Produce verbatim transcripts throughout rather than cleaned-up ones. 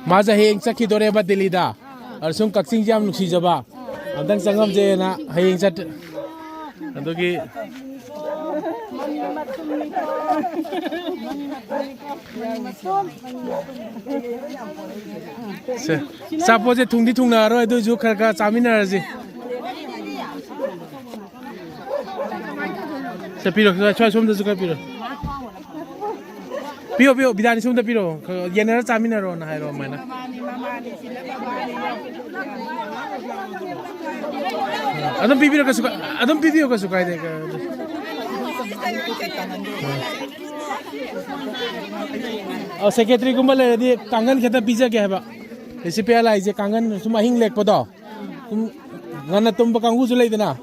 ꯃꯥꯁꯦ ꯍꯌꯦꯡ ꯆꯠꯈꯤꯗꯣꯔꯦꯕ ꯗꯤꯜꯂꯤꯗ꯫ ꯑꯗ ꯁꯨꯝ ꯀꯛꯆꯤꯡꯁꯦ ꯌꯥꯝ ꯅꯨꯡꯁꯤꯖꯕ꯫ ꯑꯝꯇꯪ ꯆꯪꯉꯝꯁꯦꯅ ꯍꯌꯦꯡ ꯆꯠ-, ꯑꯗꯨꯒꯤ꯫ ꯁꯦ, ꯑꯆꯥꯄꯣꯠꯁꯦ ꯊꯨꯡꯗꯤ ꯊꯨꯡꯅꯔꯣꯏ, ꯑꯗꯨꯏꯁꯨ ꯈꯔ ꯈꯔ ꯆꯥꯃꯤꯟꯅꯔꯁꯤ꯫ ꯁꯦ, ꯄꯤꯔꯣ, ꯁ꯭ꯋꯥꯏ, ꯁ꯭ꯋꯥꯏ ꯁꯣꯝꯗꯁꯨ ꯈꯔ ꯄꯤꯔꯣ꯫ ꯄꯤꯌꯣ, ꯄꯤꯌꯣ, ꯕꯤꯗꯥꯅꯤ ꯁꯣꯝꯗ ꯄꯤꯔꯣ꯫ ꯌꯦꯟꯅꯔ ꯆꯥꯃꯤꯟꯅꯔꯣꯅ ꯍꯥꯏꯔꯣ ꯑꯗꯨꯃꯥꯏꯅ꯫ ꯑꯗꯨꯝ ꯄꯤꯕꯤꯔꯣ, ꯀꯩꯁꯨ ꯀꯥ-, ꯑꯗꯨꯝ ꯄꯤꯕꯤꯌꯣ, ꯀꯩꯁꯨ ꯀꯥꯏꯗꯦ꯫ ꯑ, ꯁꯦꯀ꯭ꯔꯦꯇꯔꯤꯒꯨꯝꯕ ꯂꯩꯔꯗꯤ ꯀꯥꯡꯒꯟ ꯈꯛꯇ ꯄꯤꯖꯒꯦ ꯍꯥꯏꯕ꯫ ꯔꯤꯁꯤꯄꯤꯌꯥꯟ ꯍꯥꯏꯁꯦ ꯀꯥꯡꯒꯟ ꯁꯨꯝ ꯑꯍꯤꯡ ꯂꯦꯛꯄꯗꯣ꯫ ꯁꯨꯝ ꯉꯟꯅ ꯇꯨꯝꯕ ꯀꯥꯡꯕꯨꯁꯨ ꯂꯩꯗꯅ,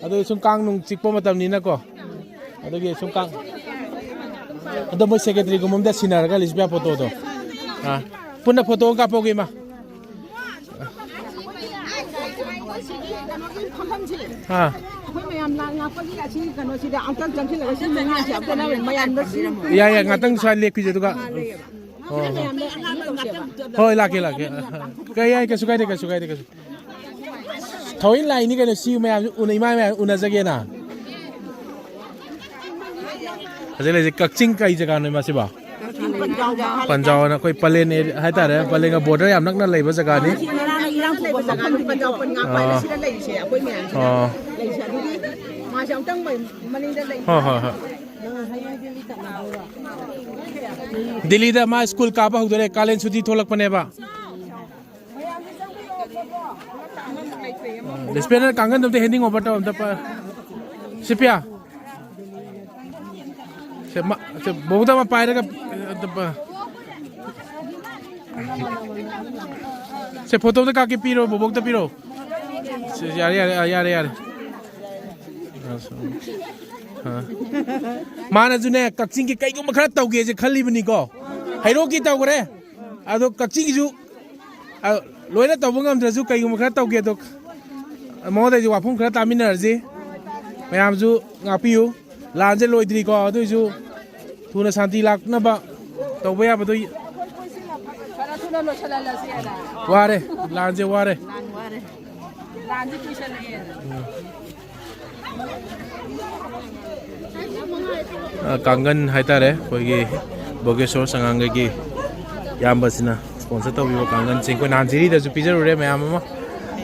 ꯑꯗꯨ ꯁꯨꯝ ꯀꯥꯡ ꯅꯨꯡ ꯆꯤꯛꯄ ꯃꯇꯝꯅꯤꯅꯀꯣ, ꯑꯗꯨꯒꯤ ꯁꯨꯝ ꯀꯥꯡ, ꯑꯗꯣ ꯃꯣꯏ ꯁꯦꯀ꯭ꯔꯦꯇꯔꯤꯒꯨꯝꯕ ꯑꯝꯗ ꯁꯤꯟꯅꯔꯒ ꯂꯤꯁꯤꯕꯤꯌꯥ ꯐꯣꯇꯣꯗꯣ, ꯑꯥ, ꯄꯨꯟꯅ ꯐꯣꯇꯣ ꯑꯃ ꯀꯥꯞꯄꯧꯒꯦ, ꯏꯃꯥ꯫ ꯑꯥ꯫ ꯑꯩꯈꯣꯏ ꯃꯌꯥꯝ ꯂꯥꯡ ꯂꯥꯛꯄꯒꯤ ꯑꯁꯤ ꯀꯩꯅꯣꯁꯤꯗ ꯑꯝꯇꯪ ꯆꯪꯁꯤꯜꯂꯒ ꯁꯤ ꯃꯉꯥꯁꯦ ꯑꯝꯇ ꯂꯧꯔꯦ ꯃꯌꯥꯝꯗ ꯁꯤ ꯌꯥꯏ, ꯌꯥꯏ, ꯉꯥꯛꯇꯪ ꯁ꯭ꯋꯥꯏ ꯂꯦꯞꯈꯤꯁꯦ, ꯑꯗꯨꯒ꯫ ꯍꯣꯏ, ꯍꯣꯏ꯫ ꯍꯣꯏ, ꯂꯥꯛꯀꯦ, ꯂꯥꯛꯀꯦ꯫ ꯀꯩ ꯌꯥꯏ, ꯀꯩꯁꯨ ꯀꯥꯏꯗꯦ, ꯀꯩꯁꯨ ꯀꯥꯏꯗꯦ, ꯀꯩꯁꯨ꯫ ꯊꯑꯣꯏꯅ ꯂꯥꯛꯏꯅꯤ ꯀꯩꯅꯣ, ꯁꯤ ꯃꯌꯥꯝꯁꯨ ꯎꯅ-, ꯏꯃꯥ ꯃꯌꯥꯝ ꯎꯅꯖꯒꯦꯅ꯫ ꯍꯧꯖꯤꯛ ꯂꯩꯔꯤꯁꯦ ꯀꯛꯆꯤꯡ ꯀꯩ ꯖꯒꯥꯅꯣ ꯏꯃꯥ ꯁꯤꯕꯣ? ꯄꯟꯖꯥꯎꯅ ꯑꯩꯈꯣꯏ ꯄꯂꯦꯟ ꯑꯦꯔꯤ-, ꯍꯥꯏꯇꯥꯔꯦ, ꯄꯂꯦꯟꯒ ꯕꯣꯔꯗꯔ ꯌꯥꯝ ꯅꯛꯅ ꯂꯩꯕ ꯖꯒꯥꯅꯤ꯫ ꯏꯔꯥꯡ ꯊꯣꯛꯄ ꯖꯒꯥꯅꯤ ꯄꯟꯖꯥꯎ ꯄꯟ ꯉꯥꯛꯄ ꯍꯥꯏꯅ ꯑꯥ꯫ ꯁꯤꯗ ꯂꯩꯔꯤꯁꯦ ꯑꯩꯈꯣꯏ ꯃꯌꯥꯝꯁꯤꯅ ꯑꯥ꯫ ꯂꯩꯁꯦ꯫ ꯑꯗꯨꯒꯤ ꯃꯥꯁꯦ ꯑꯃꯨꯛꯇꯪ ꯃꯅꯤꯡꯗ ꯂꯩ꯫ ꯍꯣꯏ, ꯍꯣꯏ, ꯍꯣꯏ꯫ ꯗꯤꯜꯂꯤꯗ ꯃꯥ ꯁ꯭ꯀꯨꯜ ꯀꯥꯕ ꯍꯧꯗꯣꯔꯦ, ꯀꯥꯂꯦꯟ ꯁꯨꯇꯤ ꯊꯣꯛꯂꯛꯄꯅꯦꯕ꯫ ꯗꯤꯁꯄꯦꯟꯁꯔ ꯀꯥꯡꯒꯟꯗꯣ ꯑꯝꯇ handing over ꯇꯧ, ꯑꯝꯇ ꯄ-, ꯁꯤꯄꯤꯌꯥ꯫ ꯁꯦ, ꯃ-, ꯁꯦ, ꯕꯣꯕꯣꯛꯇ ꯑꯃ ꯄꯥꯏꯔꯒ, ꯑꯝꯇ ꯄ-, ꯁꯦ, ꯐꯣꯇꯣ ꯑꯝꯇ ꯀꯥꯞꯀꯦ ꯄꯤꯔꯣ, ꯕꯣꯕꯣꯛꯇ ꯄꯤꯔꯣ꯫ ꯁꯦ, ꯌꯥꯔꯦ, ꯌꯥꯔꯦ, ꯑ, ꯌꯥꯔꯦ, ꯌꯥꯔꯦ꯫ ꯑ, ꯃꯥꯅꯁꯨꯅꯦ, ꯀꯛꯆꯤꯡꯒꯤ ꯀꯩꯒꯨꯝꯕ ꯈꯔ ꯇꯧꯒꯦꯁꯦ ꯈꯜꯂꯤꯕꯅꯤꯀꯣ꯫ ꯍꯩꯔꯣꯛꯀꯤ ꯇꯧꯈ꯭ꯔꯦ꯫ ꯑꯗꯣ ꯀꯛꯆꯤꯡꯒꯤꯁꯨ, ꯑ, ꯂꯣꯏꯅ ꯇꯧꯕ ꯉꯝꯗ꯭ꯔꯁꯨ ꯀꯩꯒꯨꯝꯕ ꯈꯔ ꯇꯧꯒꯦ꯫ ꯑꯗꯣ ꯃꯉꯣꯟꯗ ꯑꯩꯁꯨ ꯋꯥꯐꯝ ꯈꯔ ꯇꯥꯃꯤꯟꯅꯔꯁꯤ꯫ ꯃꯌꯥꯝꯁꯨ ꯉꯥꯛꯄꯤꯌꯨ꯫ ꯂꯥꯟꯁꯦ ꯂꯣꯏꯗ꯭ꯔꯤꯀꯣ, ꯑꯗꯨꯏꯁꯨ ꯊꯨꯅ ꯁꯥꯟꯇꯤ ꯂꯥꯛꯅꯕ ꯇꯧꯕ ꯌꯥꯕꯗꯣ꯫ ꯈꯔ ꯊꯨꯅ ꯂꯣꯏꯁꯤꯜꯍꯜꯂꯁꯤ ꯍꯥꯏꯅ꯫ ꯋꯥꯔꯦ, ꯂꯥꯟꯁꯦ ꯋꯥꯔꯦ꯫ ꯂꯥꯟ ꯋꯥꯔꯦ꯫ ꯂꯥꯟꯁꯦ ꯀꯨꯏꯁꯜꯂꯛꯑꯦ꯫ ꯑ, ꯀꯥꯡꯒꯟ ꯍꯥꯏꯇꯥꯔꯦ, ꯑꯩꯈꯣꯏꯒꯤ ꯕꯣꯒꯦꯁꯣꯔ ꯁꯉꯥꯡꯒꯒꯤ ꯏꯌꯥꯝꯕꯁꯤꯅ ꯁ꯭ꯄꯣꯟꯁꯔ ꯇꯧꯕꯤꯕ ꯀꯥꯡꯒꯟꯁꯤꯡ ꯑꯩꯈꯣꯏ ꯅꯍꯥꯟ ꯖꯤꯔꯤꯗꯁꯨ ꯄꯤꯖꯔꯨꯔꯦ ꯃꯌꯥꯝ ꯑꯃ꯫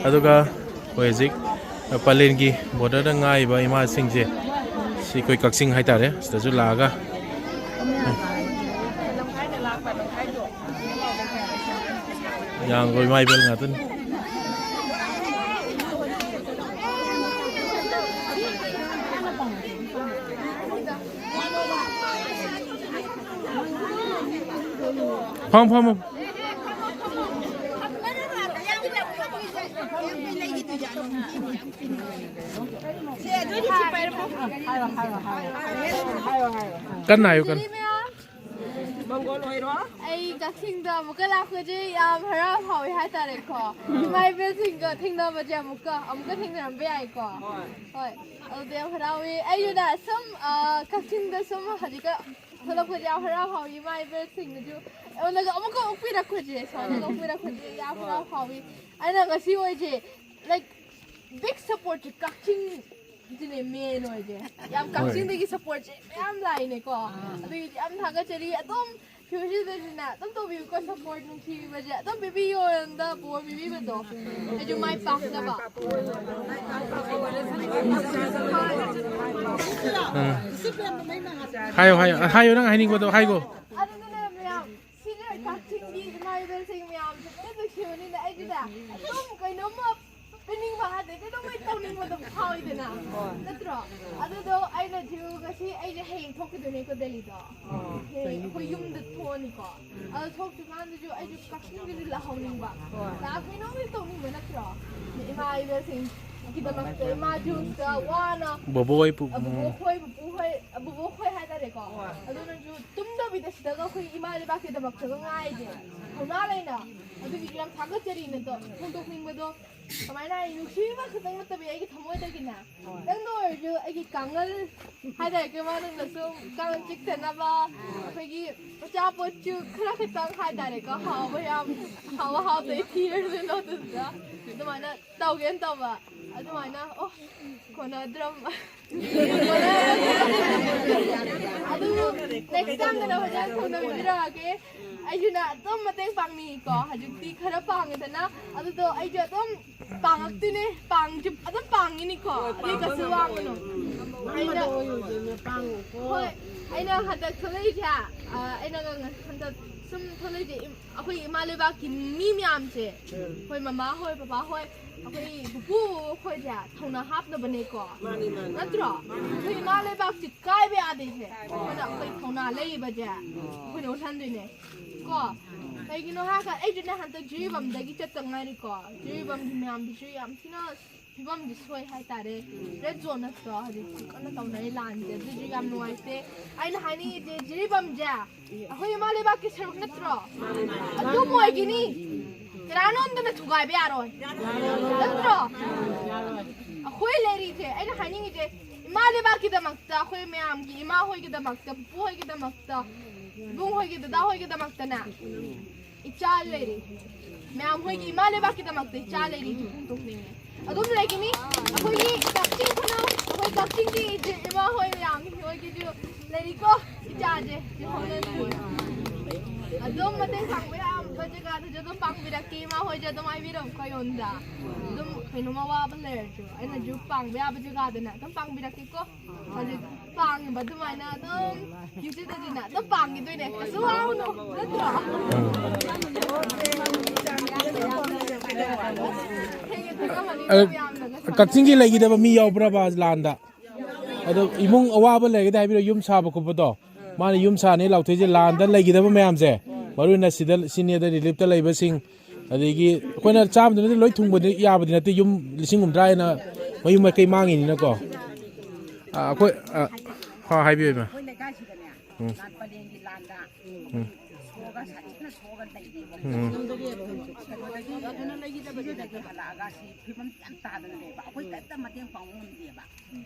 ꯑꯗꯨꯒ ꯑꯩꯈꯣꯏ ꯍꯧꯖꯤꯛ ꯄꯂꯦꯟꯒꯤ ꯕꯣꯔꯗꯔꯗ ꯉꯥꯏꯔꯤꯕ ꯏꯃꯥꯁꯤꯡꯁꯦ ꯁꯤ ꯑꯩꯈꯣꯏ ꯀꯛꯆꯤꯡ ꯍꯥꯏꯇꯥꯔꯦ, ꯁꯤꯗꯁꯨ ꯂꯥꯛꯑꯒ ꯌꯥꯝ ꯂꯣꯏ ꯃꯥꯏ ꯕꯦꯜ ꯉꯥꯛꯇꯅꯤ꯫ ꯐꯝ, ꯐꯝ, ꯐꯝ꯫ ꯀꯟꯅ ꯍꯥꯏꯌꯨ, ꯀꯟꯅ꯫ ꯃꯪꯒꯣꯜ ꯑꯣꯏꯔꯣ꯫ ꯑꯩ ꯀꯛꯆꯤꯡꯗ ꯑꯃꯨꯛꯀ ꯂꯥꯛꯄꯁꯦ ꯌꯥꯝ ꯍꯔꯥꯎ ꯍꯥꯎꯋꯦ ꯍꯥꯏꯇꯥꯔꯦꯀꯣ꯫ ꯏꯃꯥ ꯏꯕꯦꯜꯁꯤꯡꯒ ꯊꯦꯡꯅꯕꯁꯦ ꯑꯃꯨꯛꯀ, ꯑꯃꯨꯛꯀ ꯊꯦꯡꯅꯔꯝꯕ ꯌꯥꯏꯀꯣ꯫ ꯍꯣꯏ꯫ ꯍꯣꯏ, ꯑꯗꯨꯗꯤ ꯌꯥꯝ ꯍꯔꯥꯎꯋꯦ꯫ ꯑꯩꯁꯨꯅꯦ ꯁꯨꯝ, ꯑ, ꯀꯛꯆꯤꯡꯗ ꯁꯨꯝ ꯍꯧꯖꯤꯛꯀ ꯊꯣꯛꯂꯛꯄꯁꯦ ꯌꯥꯝ ꯍꯔꯥꯎ ꯍꯥꯎꯋꯤ꯫ ꯏꯃꯥ ꯏꯕꯦꯜꯁꯤꯡꯅꯁꯨ ꯑꯩꯉꯣꯟꯗꯒ ꯑꯃꯨꯛꯀ ꯑꯣꯛꯄꯤꯔꯛꯄꯁꯦ, ꯁꯨꯃꯥꯏꯅꯒ ꯑꯣꯛꯄꯤꯔꯛꯄꯁꯦ ꯌꯥꯝ ꯍꯔꯥꯎ ꯍꯥꯎꯋꯤ꯫ ꯑꯩꯅ ꯉꯁꯤ ꯑꯣꯏꯁꯦ, like, big supportꯁꯦ ꯀꯛꯆꯤꯡ ꯁꯤꯅꯦ main ꯑꯣꯏꯁꯦ꯫ ꯌꯥꯝ ꯍꯣꯏ꯫ ꯀꯛꯆꯤꯡꯗꯒꯤ supportꯁꯦ ꯃꯌꯥꯝ ꯂꯥꯛꯏꯅꯦꯀꯣ꯫ ꯑꯗꯨꯒꯤ ꯌꯥꯝ ꯊꯥꯒꯠꯆꯔꯤ꯫ ꯑꯗꯨꯝ futureꯗꯁꯨꯅꯦ ꯑꯗꯨꯝ ꯇꯧꯕꯤꯌꯨꯀꯣ, support ꯅꯨꯡꯁꯤꯕꯁꯦ ꯑꯗꯨꯝ ꯄꯤꯕꯤꯌꯣꯅ ꯕꯣꯔ ꯄꯤꯕꯤꯕꯗꯣ꯫ ꯑꯩꯁꯨ ꯃꯥꯏ ꯄꯥꯛꯅꯕ꯫ ꯎꯝ꯫ ꯍꯥꯏꯌꯣ, ꯍꯥꯏꯌꯣ꯫ ꯍꯥꯏꯌꯣ, ꯅꯪ ꯍꯥꯏꯅꯤꯡꯕꯗꯣ ꯍꯥꯏꯒꯣ꯫ ꯑꯗꯨꯅꯅꯦ ꯃꯌꯥꯝ, ꯁꯤꯅꯦ ꯀꯛꯆꯤꯡꯒꯤ ꯏꯃꯥ ꯏꯕꯦꯜꯁꯤꯡ ꯃꯌꯥꯝꯁꯦ ꯂꯣꯏ ꯅꯨꯡꯁꯤꯕꯅꯤꯅ ꯑꯩꯁꯨꯅꯦ ꯑꯗꯨꯝ ꯀꯩꯅꯣꯝꯃ ꯄꯤꯅꯤꯡꯕ ꯑꯗꯩꯗꯤ ꯑꯗꯨꯝ ꯍꯦꯛ ꯇꯧꯅꯤꯡꯕꯗꯣ ꯐꯥꯎꯋꯤꯗꯅ, ꯅꯠꯇ꯭ꯔꯣ? ꯑꯗꯨꯗꯣ ꯑꯩꯅꯁꯨ ꯉꯁꯤ ꯑꯩꯁꯦ ꯍꯌꯦꯡ ꯊꯣꯛꯈꯤꯗꯣꯏꯅꯦꯀꯣ ꯗꯦꯜꯂꯤꯗꯣ꯫ ꯍꯌꯦꯡ ꯑꯩꯈꯣꯏ ꯌꯨꯝꯗ ꯊꯣꯛꯑꯅꯤꯀꯣ꯫ ꯑꯗꯣ ꯊꯣꯛꯇ꯭ꯔꯤꯀꯥꯟꯗꯁꯨ ꯑꯩꯁꯨ ꯀꯛꯆꯤꯡꯗꯁꯨ ꯂꯥꯛꯍꯧꯅꯤꯡꯕ꯫ ꯂꯥꯛꯑ ꯀꯩꯅꯣꯝ ꯍꯦꯛ ꯇꯧꯅꯤꯡꯕ ꯅꯠꯇ꯭ꯔꯣ? ꯏꯃꯥ ꯏꯕꯦꯜꯁꯤꯡꯒꯤꯗꯃꯛꯇ ꯏꯃꯥ ꯖꯣꯟꯁꯇ ꯋꯥꯅ ꯕꯣꯕꯣꯏ ꯄꯨ-, ꯑ, ꯕꯣꯕꯣꯛ ꯈꯣꯏ, ꯄꯨꯄꯨ ꯍꯣꯏ, ꯑ, ꯕꯣꯕꯣꯛ ꯈꯣꯏ ꯍꯥꯏꯇꯥꯔꯦꯀꯣ꯫ ꯑꯗꯨꯅꯁꯨ ꯇꯨꯝꯗꯕꯤꯗ ꯁꯤꯗꯒ ꯑꯩꯈꯣꯏ ꯏꯃꯥ ꯂꯩꯕꯥꯛꯀꯤꯗꯃꯛꯇꯒ ꯉꯥꯏꯔꯤꯁꯦ ꯊꯧꯅꯥ ꯂꯩꯅ꯫ ꯑꯗꯨꯒꯤꯁꯨ ꯌꯥꯝ ꯊꯥꯒꯠꯆꯔꯤ ꯅꯠꯇ꯭ꯔꯣ? ꯐꯣꯡꯗꯣꯛꯅꯤꯡꯕꯗꯣ ꯀꯃꯥꯏꯅ ꯍꯥꯏ, ꯅꯨꯡꯁꯤꯕ ꯈꯛꯇꯪ ꯅꯠꯇꯕꯤ, ꯑꯩꯒꯤ ꯊꯃꯣꯏꯗꯒꯤꯅꯦ, ꯈꯤꯇꯪꯗ ꯑꯣꯏꯔꯁꯨ ꯑꯩꯒꯤ ꯀꯥꯡꯉꯜ ꯍꯥꯏꯇꯥꯔꯦ, ꯀꯩ ꯃꯅꯨꯡꯗ ꯁꯨꯝ ꯀꯥꯡꯉꯜ ꯆꯤꯛꯇꯅꯕ ꯑꯩꯈꯣꯏꯒꯤ ꯑꯆꯥꯄꯣꯠꯁꯨ ꯈꯔ ꯈꯤꯇꯪ ꯍꯥꯏꯇꯥꯔꯦꯀꯣ, ꯍꯥꯎꯕ ꯌꯥꯝ, ꯍꯥꯎꯕ ꯍꯥꯎꯇꯕ ꯊꯤꯔꯁꯨ ꯂꯧꯗꯨꯗ ꯑꯗꯨꯃꯥꯏꯅ ꯇꯧꯒꯦꯅ ꯇꯧꯕ꯫ ꯑꯗꯨꯃꯥꯏꯅ, ꯑꯣ, ꯀꯣꯟꯅꯗ꯭ꯔꯝ꯫ ꯑꯗꯨ next time ꯗꯅ ꯐꯖꯅ ꯊꯣꯡꯅꯕꯤꯔꯛꯑꯒꯦ꯫ ꯑꯩꯁꯨꯅ ꯑꯗꯨꯝ ꯃꯇꯦꯡ ꯄꯥꯡꯅꯤꯡꯉꯤꯀꯣ, ꯍꯧꯖꯤꯛꯇꯤ ꯈꯔ ꯄꯥꯡꯉꯦꯗꯅ, ꯑꯗꯨꯗꯣ ꯑꯩꯁꯨ ꯑꯗꯨꯝ ꯄꯥꯡꯉꯛꯇꯣꯏꯅꯦ, ꯄꯥꯡꯁꯨ ꯑꯗꯨꯝ ꯄꯥꯡꯉꯤꯅꯤꯀꯣ, ꯑꯗꯨꯏ ꯀꯩꯁꯨ ꯋꯥꯒꯅꯨ꯫ ꯑꯩꯅ, ꯍꯣꯏ, ꯑꯩꯅ ꯍꯟꯗꯛ ꯊꯣꯛꯂꯛꯏꯁꯦ, ꯑ, ꯑꯩꯅ ꯍꯟꯗꯛ ꯁꯨꯝ ꯊꯣꯛꯂꯛꯏꯁꯦ, ꯏꯝ-, ꯑꯩꯈꯣꯏ ꯏꯃꯥ ꯂꯩꯕꯥꯛꯀꯤ ꯃꯤ ꯃꯌꯥꯝꯁꯦ, ꯑꯩꯈꯣꯏ ꯃꯃꯥ ꯍꯣꯏ, ꯕꯕꯥ ꯍꯣꯏ, ꯑꯩꯈꯣꯏ ꯄꯨꯄꯨ ꯍꯣꯏꯁꯦ ꯊꯧꯅꯥ ꯍꯥꯞꯅꯕꯅꯦꯀꯣ꯫ ꯃꯥꯅꯤ, ꯃꯥꯅꯤ꯫ ꯅꯠꯇ꯭ꯔꯣ? ꯑꯩꯈꯣꯏ ꯏꯃꯥ ꯂꯩꯕꯥꯛꯁꯦ ꯀꯥꯏꯕ ꯌꯥꯗꯦꯁꯦ꯫ ꯑꯗꯨꯅ ꯑꯩꯈꯣꯏ ꯊꯧꯅꯥ ꯂꯩꯕꯁꯦ ꯑꯩꯈꯣꯏꯅ ꯎꯠꯍꯟꯗꯣꯏꯅꯦ꯫ ꯀꯣ? ꯀꯩꯒꯤꯅꯣ ꯍꯥꯏꯔꯀꯥꯟꯗ ꯑꯩꯁꯨꯅꯦ ꯍꯟꯗꯛ ꯖꯤꯔꯤꯕꯥꯝꯗꯒꯤ ꯆꯠꯇ ꯉꯥꯏꯔꯤꯀꯣ꯫ ꯖꯤꯔꯤꯕꯥꯝꯒꯤ ꯃꯌꯥꯝꯗꯨꯁꯨ ꯌꯥꯝ ꯊꯤꯅ ꯐꯤꯕꯝꯗꯤ ꯁꯣꯏ ꯍꯥꯏꯇꯥꯔꯦ꯫ Red zone ꯅꯠꯇ꯭ꯔꯣ? ꯍꯧꯖꯤꯛ ꯀꯟꯅ ꯇꯧꯅꯔꯤ ꯂꯥꯟꯁꯦ꯫ ꯑꯗꯨꯁꯨ ꯌꯥꯝ ꯅꯨꯡꯉꯥꯏꯇꯦ꯫ ꯑꯩꯅ ꯍꯥꯏꯅꯤꯡꯉꯤꯁꯦ, ꯖꯤꯔꯤꯕꯥꯝꯁꯦ ꯑꯩꯈꯣꯏ ꯏꯃꯥ ꯂꯩꯕꯥꯛꯀꯤ ꯁꯔꯨꯛ ꯅꯠꯇ꯭ꯔꯣ? ꯑꯗꯨꯝ ꯑꯣꯏꯒꯤꯅꯤ꯫ ꯀꯅꯥꯅꯣꯝꯇꯅ ꯊꯨꯒꯥꯏꯕ ꯌꯥꯔꯣꯏ꯫ ꯅꯠꯇ꯭ꯔꯣ? ꯑꯩꯈꯣꯏ ꯂꯩꯔꯤꯁꯦ, ꯑꯩꯅ ꯍꯥꯏꯅꯤꯡꯉꯤꯁꯦ, ꯏꯃꯥ ꯂꯩꯕꯥꯛꯀꯤꯗꯃꯛꯇ, ꯑꯩꯈꯣꯏ ꯃꯌꯥꯝꯒꯤ, ꯏꯃꯥ ꯍꯣꯏꯒꯤꯗꯃꯛꯇ, ꯄꯨꯄꯨ ꯍꯣꯏꯒꯤꯗꯃꯛꯇ, ꯏꯕꯨꯡ ꯍꯣꯏꯒꯤ, ꯗꯗꯥ ꯍꯣꯏꯒꯤꯗꯃꯛꯇꯅꯦ, ꯏꯆꯥ ꯂꯩꯔꯤ꯫ ꯃꯌꯥꯝ ꯍꯣꯏꯒꯤ ꯏꯃꯥ ꯂꯩꯕꯥꯛꯀꯤꯗꯃꯛꯇ ꯏꯆꯥ ꯂꯩꯔꯤ, ꯏꯄꯨꯡ ꯊꯣꯛꯅꯤꯡꯉꯦ꯫ ꯑꯗꯨꯝ ꯂꯩꯈꯤꯅꯤ꯫ ꯑꯩꯈꯣꯏꯒꯤ ꯀꯛꯆꯤꯡ ꯈꯨꯅꯧ, ꯑꯩꯈꯣꯏ ꯀꯛꯆꯤꯡꯒꯤ ꯏꯆꯦ ꯏꯃꯥ ꯍꯣꯏ ꯃꯌꯥꯝ ꯍꯣꯏꯒꯤꯁꯨ ꯂꯩꯔꯤꯀꯣ, ꯏꯆꯥꯁꯦ꯫ ꯑꯗꯨꯝ ꯃꯇꯦꯡ ꯄꯥꯡꯕ ꯌꯥꯕ ꯖꯒꯥꯗꯁꯨ ꯑꯗꯨꯝ ꯄꯥꯡꯕꯤꯔꯛꯀꯦ, ꯏꯃꯥ ꯍꯣꯏꯁꯨ ꯑꯗꯨꯝ ꯍꯥꯏꯕꯤꯔꯛꯎꯀꯣ ꯑꯩꯉꯣꯟꯗ꯫ ꯑꯗꯨꯝ ꯀꯩꯅꯣꯝ ꯑꯋꯥꯕ ꯂꯩꯔꯁꯨ ꯑꯩꯅꯁꯨ ꯄꯥꯡꯕ ꯌꯥꯕ ꯖꯒꯥꯗꯅꯦ ꯑꯗꯨꯝ ꯄꯥꯡꯕꯤꯔꯛꯀꯦꯀꯣ꯫ ꯍꯧꯖꯤꯛ ꯄꯥꯡꯉꯤꯕ ꯑꯗꯨꯃꯥꯏꯅ ꯑꯗꯨꯝ ꯌꯨꯝꯁꯤꯗꯗꯤꯅꯦ ꯑꯗꯨꯝ ꯄꯥꯡꯈꯤꯗꯣꯏꯅꯦ꯫ ꯀꯩꯁꯨ ꯋꯥꯔꯨꯅꯨ, ꯅꯠꯇ꯭ꯔꯣ? ꯊꯦꯡꯉꯦ, ꯊꯦꯡꯉꯝꯃꯅꯤ ꯑ, ꯃꯌꯥꯝꯅ ꯉꯁꯥꯏ꯫ ꯀꯛꯆꯤꯡꯒꯤ ꯂꯩꯈꯤꯗꯕ ꯃꯤ ꯌꯥꯎꯕ꯭ꯔꯕ ꯂꯥꯟꯗ? ꯑꯗꯣ ꯏꯃꯨꯡ ꯑꯋꯥꯕ ꯂꯩꯔꯒꯗꯤ ꯍꯥꯏꯕꯤꯔꯣ, ꯌꯨꯝ ꯁꯥꯕ ꯈꯣꯠꯄꯗꯣ꯫ ꯃꯥꯅ ꯌꯨꯝ ꯁꯥꯅꯤ ꯂꯥꯎꯊꯣꯛꯏꯁꯦ ꯂꯥꯟꯗ ꯂꯩꯈꯤꯗꯕ ꯃꯌꯥꯝꯁꯦ, ꯃꯔꯨ ꯑꯣꯏꯅ ꯁꯤꯗ ꯁꯤꯅꯤꯌꯔꯗ ꯔꯤꯂꯤꯐꯇ ꯂꯩꯕꯁꯤꯡ, ꯑꯗꯒꯤ ꯑꯩꯈꯣꯏꯅ ꯆꯥꯝꯃꯗꯨꯅꯗꯤ ꯂꯣꯏ ꯊꯨꯡꯕꯗꯤ ꯌꯥꯕꯗꯤ ꯅꯠꯇꯦ, ꯌꯨꯝ ꯂꯤꯁꯤꯡ ꯍꯨꯝꯗ꯭ꯔꯥ ꯍꯦꯟꯅ ꯃꯌꯨꯝ ꯃꯀꯩ ꯃꯥꯡꯉꯤꯅꯤꯅꯀꯣ꯫ ꯑ, ꯑꯩꯈꯣꯏ, ꯑ, ꯍꯣꯏ, ꯍꯥꯏꯕꯤꯌꯨ, ꯏꯃꯥ꯫ ꯑꯩꯈꯣꯏ ꯂꯩꯀꯥꯏꯁꯤꯗꯅꯦ, ꯎꯝ꯫ ꯂꯥꯟ ꯄꯔꯦꯡꯒꯤ ꯂꯥꯟꯗ ꯎꯝ꯫ ꯁꯣꯛꯑꯒ ꯁꯥꯊꯤꯅ ꯁꯣꯛꯑꯒ ꯂꯩꯔꯦꯕ꯫ ꯎꯝ꯫ ꯀꯩꯅꯣꯗꯒꯤ, ꯁꯤꯗꯒꯤ ꯍꯜꯂꯛꯑꯒ ꯁꯤ ꯐꯤꯕꯝ ꯌꯥꯝ ꯇꯥꯗꯅ ꯂꯩꯕ꯫ ꯑꯩꯈꯣꯏ ꯀꯩꯝꯇ ꯃꯇꯦꯡ ꯄꯥꯡꯕ ꯉꯝꯗꯦꯕ꯫